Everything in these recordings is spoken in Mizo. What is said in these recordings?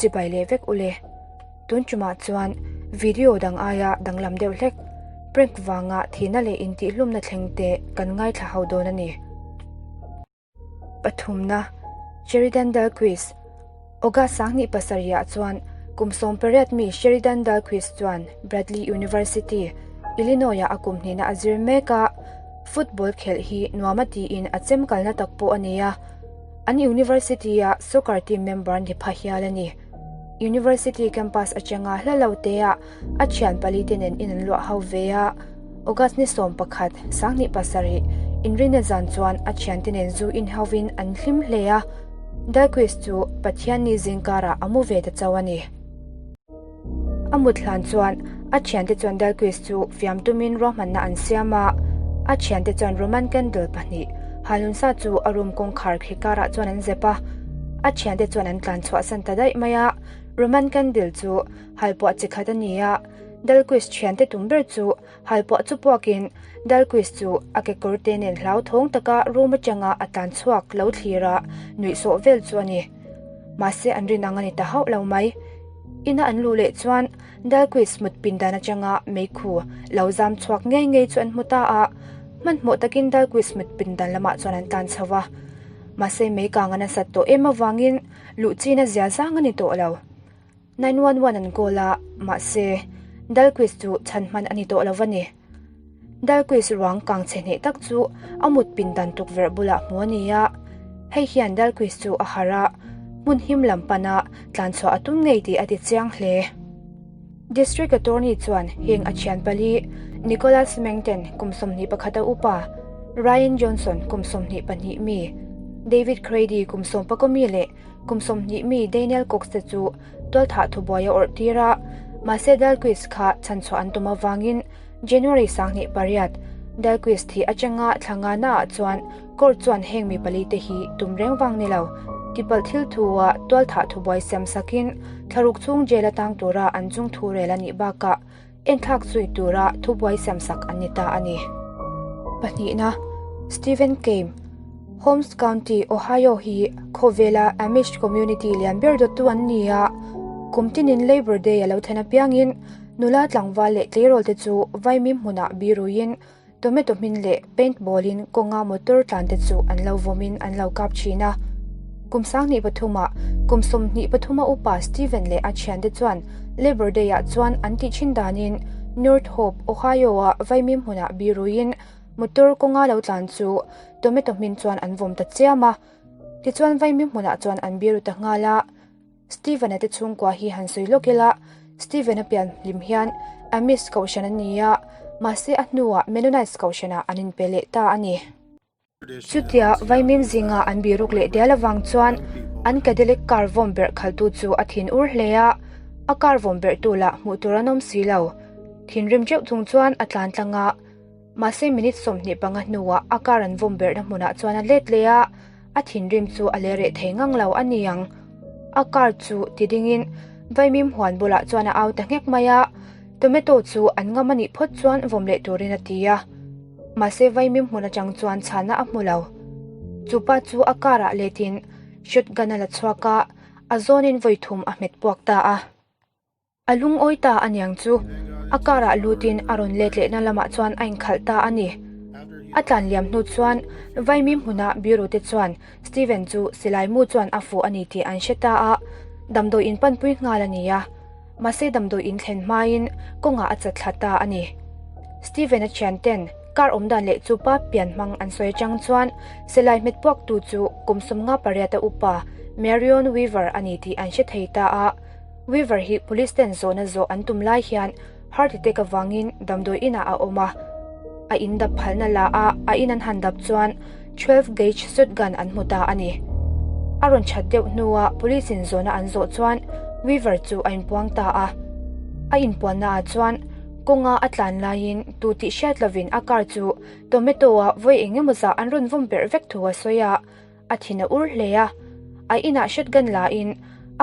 Chibai leh vek ule. Tun tumah chuan video dang aia danglam deuh hlek prank vanga thihna leh intihhlumna thleng te kan ngaithla ho dawn a ni. Pathumna, Sheridan Dahlquist, August 2007 ah chuan kum 18 mi Sheridan Dahlquist chuan Bradley University, Illinois-ah a kum hnihna a zir mek a, football khelh hi nuam a tiin a chem kalna tak pawh a nei a. An university-a soccer team member ni pha hial a ni. University campus atanga hla lo teah a thian pali te nen in an luah ho ve a. August ni 11, 2007, inrinna zan chuan a thiante nen zu in hovin an hlim hle a. Dahlquist chu Pathianni zingkarah a mu ve ta chauh a ni. A mut hlan chuan a thiante chuan Dahlquist chu fiam tumin ruahmanna an siam a. A thiante chuan Roman candle pahnih Halunsa chu a room kawngkhar khi karah chuan an zep a. A thiante chuan an tlan chhuahsan ta daih mai a. Roman candle chu halpuah chi khat a ni a. Dahlquist thiante tum ber chu halpuah chu puakin Dahlquist chu a kekawr te nen hlauthawng taka room atanga a tlan chhuak lo thlir a, nuihsawh vel chu a ni. Mahse an rin ang a ni ta hauh lo mai. Ina an luh leh chuan Dahlquist mut pindan atanga meikhu lo zam chhuak ngei ngei chu an hmu ta a, hmanhmawh takin Dahlquist mut pindan lamah chuan an tlan chho va. Mahse meikang a nasat tawh em avangin luh chin a zia zang a ni tawh lo. 911 an call a, mahse Dahlquist chu chhan hman a ni tawh lo va ni. Dahlquist ruang kang chhe hneh tak chu a mut pindan tukverh bulah hmu a ni a. Hei hian Dahlquist chu a harh a, hmun him lam pana tlan chhuah a tum ngei tih a ti chiang hle. District Attorney chuan heng a thian pali, Nicholas Mengten kum 21 a upa, Ryan Johnson kum 22 mi, David Crady kum 14 mi leh Kum 20 mi Daniel Cox te chu tualthah thubuai a awrh tir a, mahse Dahlquist kha chhanchhuah an tum avangin January 28, Dahlquist thih atanga thla ngana ah chuan court chuan heng mi pali te hi tum reng vang ni lo, tipalh thil thu ah tualthah thubuai siam sakin thlaruk chhung jail a tang tura an chung thu rel a nih bakah enthlak zui tura thubuai siam sak an ni ta a ni. Pahnihna, Stephen Keim, Holmes County, Ohio hi khawvela Amish community lian ber dawttu an ni a. Kum tinin Labor Day a lo thlen apiangin nula tlangval leh tleirawl te chu vaimim hmunah biruiin Tomato hmin leh paint ball in kawnga motor tlan te chu an lo vawm in an lo kap thin a. Kum 23 ah kum 23 a upa Steven leh a thiante chuan Labor Day ah chuan an tih thin danin North Hope, Ohio ah vaimim hmunah biruiin motor kawnga lo tlan chu tomato hmin chuan an vawm ta chiam a. Tichuan vaimim hmunah chuan an biru ta nghal a. Steven-a te chhungkua hi han sawi lawk ila, Steven-a pian hlim hian Amish kohhran a ni a, mahse a hnuah Mennonites kohhranah an inpe leh ta a ni. Chutia vaimim zinga an biruk leh dial avang chuan an Cadillac car vawm berh khaltu chu a thin ur hle a, a car vawm berhtu lah hmuh tur an awm si lo. Thinrim teuh chung chuan a tlan tlang a, mahse minute 25 hnuah a car an vawm berhna hmunah chuan a let leh a, A thinrim chu a le reh thei ngang lo a ni ang. A car chu ti dingin vaimim huan bulah chuan a au ta nghek mai a, tomato chu an ngam a nih phawt chuan vawm leh turin a ti a. Mahse vaimim hmun atang chuan chhana a hmu lo. Chu pa chu a car ah letin shotgun a la chhuak a, a zawnin vawi thum a hmet puak ta a. A lungawi ta a niang chu a car ah lutin a rawn let lehna lamah chuan a inkhalh ta a ni. A tlan liam hnu chuan Vaimim hmuna bureau te chuan Steven chu silai mu chuan a fuh a ni tih an hre ta a, damdawi in panpui nghal a ni a. Mahse damdawi in thlen hmain kawngah a chat thla ta a ni. Steven a thian ten car awmdan leh chu pa pian hmang an sawi atang chuan silai hmet puaktu chu kum 58 a upa Marion Weaver a ni tih an hre thei ta a. Weaver hi police ten zawhna zawh an tum lai hian heart attack avangin damdawi inah a awm a, a in dap phalna la a, a in an han dap chuan 12 gauge shotgun an hmu ta a ni. A rawn that deuh hnua police in zawhna an zawh chuan Weaver chu a inpuang ta a. A inpuanna ah chuan kawnga a tlan laiin tu tih hriat lovin a car chu tomato ah vawi eng emaw zah an rawn vawm berh vek thu a sawi a. A thin a ur hle a, a inah shotgun la in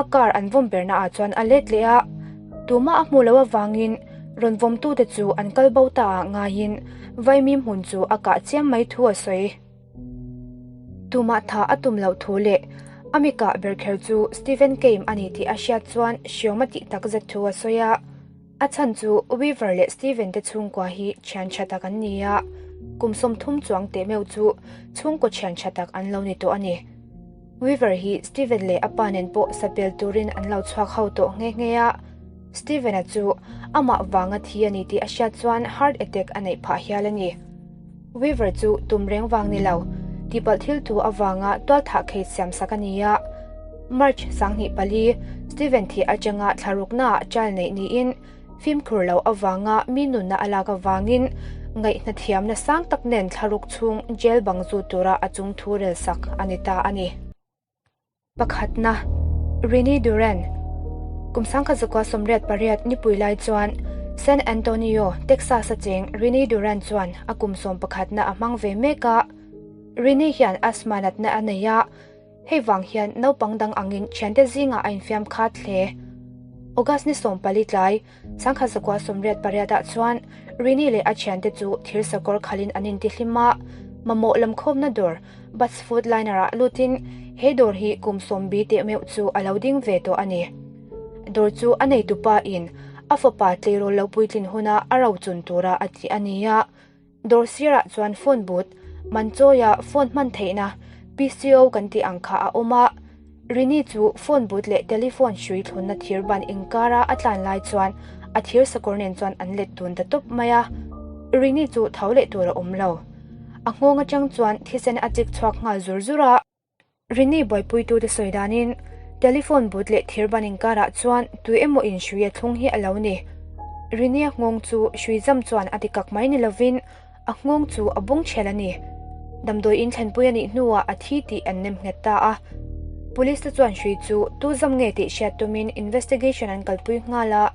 a car an vawm berna ah chuan a let leh a, tumah a hmuh loh avangin rawn vawmtute chu an kal bo ta ah ngaiin vaimim hmun chu a kah chiam mai thu a sawi. Tumah tha a tum loh thu leh A mi kah ber kher chu Steven Keim a ni tih a hriat chuan hriawm a tih tak zet thu a sawi a. A chhan chu Weaver leh Steven te chhungkua hi thian tha tak an ni a, kum 30 chuang teh meuh chu chhungkaw thian tha tak an lo ni tawh a ni. Weaver hi Steven leh a pa nen pawh sapel turin an lo chhuak ho tawh nghe nghe a, Steven-a chu amah vanga thi a ni tih a hriat chuan heart attack a neih phah hial a ni. Weaver chu tum reng vang ni lo, tihpalh thil thu avanga tualthah khei siam sak a ni a. March 24, Steven thih atanga thlaruknaah trial neih niin fimkhur lo avanga mi nunna a lak avangin ngaihna thiamna sang tak nen thlaruk chhung jail bang zu tura a chung thu rel sak a ni ta a ni. Pakhatna, Rini Duran, Kum 1988 nipui lai chuan San Antonio, Texas a cheng Rini Duran chuan a kum sawmpakhatna a hmang ve mek a. Rini hian asthma natna a nei a, hei vang hian naupang dang angin thiante zingah a infiam khat hle. August ni 14 tlai, 1988 ah chuan Rini leh a thiante chu thir sakawr khalin an intihlim a, mamawh lamkhawmna dawr Bus Food Liner ah lutin he dawr hi kum 70 teh meuh chu a lo ding ve tawh a ni. Dawr chu a neitupa in a fapa tleirawl lo puitlin huna a rochun tura a tih a ni a. Dawr sirah chuan phone booth, man chawia phone hman theihna, PCO kan tih ang kha a awm a. Rini chu phone booth leh telephone hrui thlunna thir ban inkara a tlan lai chuan a thir sakawr nen chuan an let dun ta tawp mai a. Rini chu tho leh tur a awm lo. A nghawng atang chuan thisen a chik chhuak nghal zur zur a. Rini buaipuitute sawi danin telephone booth leh thir ban inkarah chuan tui emaw in hrui a thlung hi a lo ni. Rini a nghawng chu hrui zam chuan a ti kak mai ni lovin a nghawng chu a bung chhel a ni. Damdawi in thlenpui a nih hnuah a thi tih an nem nghet ta a. Police te chuan hrui chu tu zam nge tih hriat tumin investigation an kalpui nghal a.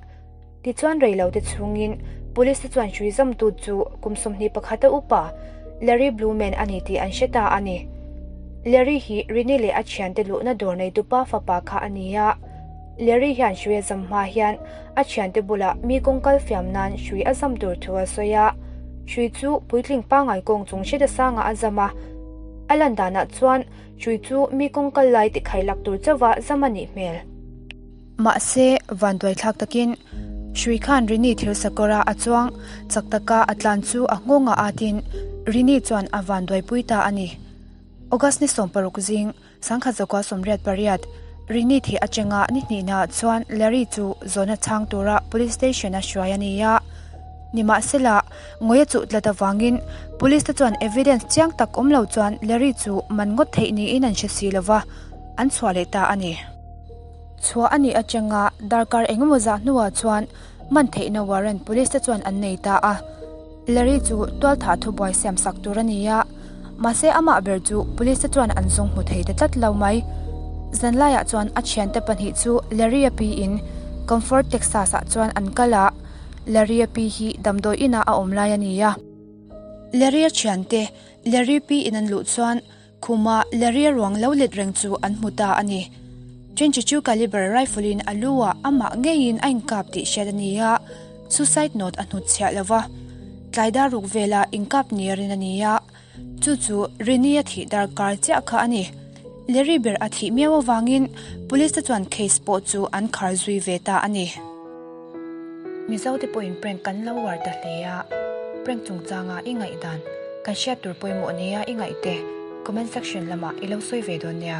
Tichuan reilote chhungin Police te chuan hrui zamtu chu kum 21 a upa Larry Blumen a ni tih an hre ta a ni. Larry hi Rini leh a thiante luhna dawr neitupa fapa kha a ni a. Larry hian hrui a zam hma hian a thiante bulah mi kawngkal fiam nan hrui a zam tur thu a sawi a. Hrui chu puitling pangngai kawng chung hriat asanga a zam a. A lan danah chuan hrui chu mi kawngkal lai tikhailak tur chauha zam a nih hmel. Mahse, vanduaithlak takin Hrui khan Rini thil sakawra a chuang chak taka a tlan chu a nghawngah atin Rini chuan a vanduaipui ta a ni. August ni 60 zing, 1988, Rini thih atanga ni hnihnaah chuan Larry chu zawhna chhang tura police station a hruai a ni a. Nimahsela, ngawi a chuh tlat avangin police te chuan evidence chiang tak awm lo chuan Larry chu man ngawt theih niin an hre si lova, an chhuah leh ta a ni. Chhuah a nih atanga darkar engemaw zah hnuah chuan man theihna warrant police te chuan an nei ta a. Larry chu tualthah thubuai siam sak tur a ni a, mahse amah ber chu police te chuan an zawng hmu thei ta tlat lo mai. Zanlaiah chuan a thiante pahnih chu Larry-a piin Comfort, Texas ah chuan an kal a, Larry-a pi hi damdawi inah a awm lai a ni a. Larry-a thiante Larry piin an luh chuan Khuma Larry-a ruang lo let reng chu an hmu ta a ni. 22 caliber rifle in a lu ah amah ngeiin a inkap tih hriat a ni a, suicide note a hnutchhiah lo va. Tlai dar ruk vela inkap niarin a ni a, chu chu Rini a thih dar kar chiah kha a ni. Larry ber a thih miau avangin police te chuan case pawh chu an khar zui ve ta a ni. Mizo te pawhin prank kan lo uar ta hle a, prank chungchanga i ngaihdan, kan hriat tur pawimawh nia i ngaih te comment section lamah i lo sawi ve dawn nia.